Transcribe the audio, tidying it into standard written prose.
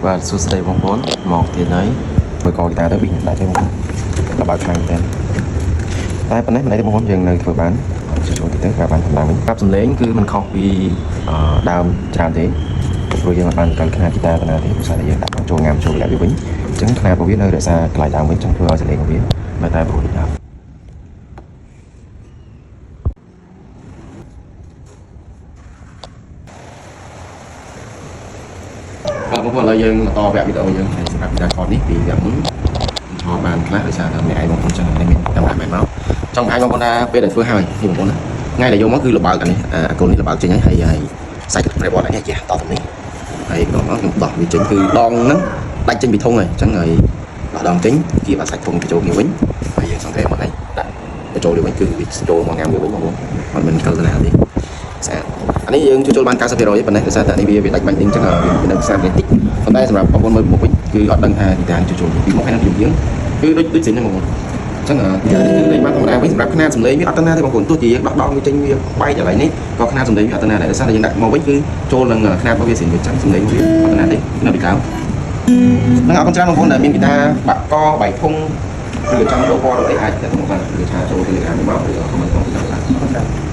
បាទសួស្តីបងប្អូនមកទៀតហើយធ្វើកហ្គីតាទៅវិញដាច់ហើយបងប្អូនលបើកខ្លាំងមែនតែប៉ុណ្ណេះមិនអីទេបងប្អូនយើងនៅធ្វើបានចូលទៅទៅប្រាប់បានកម្លាំងវិញប្រាប់សំឡេងគឺมันខុសពីដើមច្រើនទេព្រោះយើងមិនបានកើខ្នាតហ្គីតាតាណាទេព្រោះតែយើងដាក់ចូលងាំចូលលាក់វាវិញអញ្ចឹងខ្នាតរបស់វានៅរក្សាកន្លែងដើមវិញចង់ធ្វើឲ្យសំឡេងរបស់វានៅតែព្រោះដូចដើម បាទបងប្អូនឥឡូវយើងបន្តវគ្គវីដេអូយើងហើយសម្រាប់ការថតនេះពីវគ្គមុនថតបានខ្លះដោយសារតែម្នាក់ឯងបងប្អូនចឹងនេះមានកាមេរ៉ាមែនមកចង់បង្ហាញបងប្អូនថាពេលដែលធ្វើហើយនេះបងប្អូនណាថ្ងៃដែលយកមកគឺលបើកអានេះអាកូននេះលបើកចេញហើយហើយសាច់ប្រេបតនេះចេះតទៅនេះហើយដល់មកខ្ញុំដោះវាចេញគឺដងហ្នឹងដាច់ចេញពីធុងហើយអញ្ចឹងហើយដោះដងចេញគៀបអាសាច់ធុងបញ្ចូលគ្នាវិញហើយយើងសង្កេតមកហើយដាក់បញ្ចូលវាវិញគឺវាចូលមកងាំវាវិញបងប្អូនអត់មានកលណាទេស្អាតអានេះយើងជួសជុលបាន90%ប៉ុណ្ណេះដោយសារតែនេះវាដាច់បាញ់អ៊ីងចឹងវានៅផ្សារវាតិចប៉ុន្តែសម្រាប់បងប្អូនមើលមុខវិញគឺអត់ដឹងថាទីតាំងជួសជុលពីមុខហើយនឹងពីយើងគឺដូចដូចសិនហ្នឹងបងប្អូនអញ្ចឹងទីតាំងនេះគឺលេងបានធម្មតាវិញសម្រាប់ខ្នាតសំឡេងវាអត់ទៅណាទេបងប្អូនទោះជាយើងដោះដងវាចេញវាបែកកន្លែងនេះក៏ខ្នាតសំឡេងវាអត់ទៅណាដែរដោយសារតែយើងដាក់មកវិញគឺចូលនឹងខ្នាតរបស់វាសិនវាចឹងសំឡេងវាអត់ទៅណាទេនៅពីដើមនឹងអរគុណច្រើនបងប្អូនដែលមានហ្គីតាបាក់កបែកធុងឬក៏ចង់ដូរពណ៌ដូរអីអាចទៅមកបានឬឆាចូល Telegram មកឬក៏ comment ក្នុង TikTok បានអរគុណច្រើន។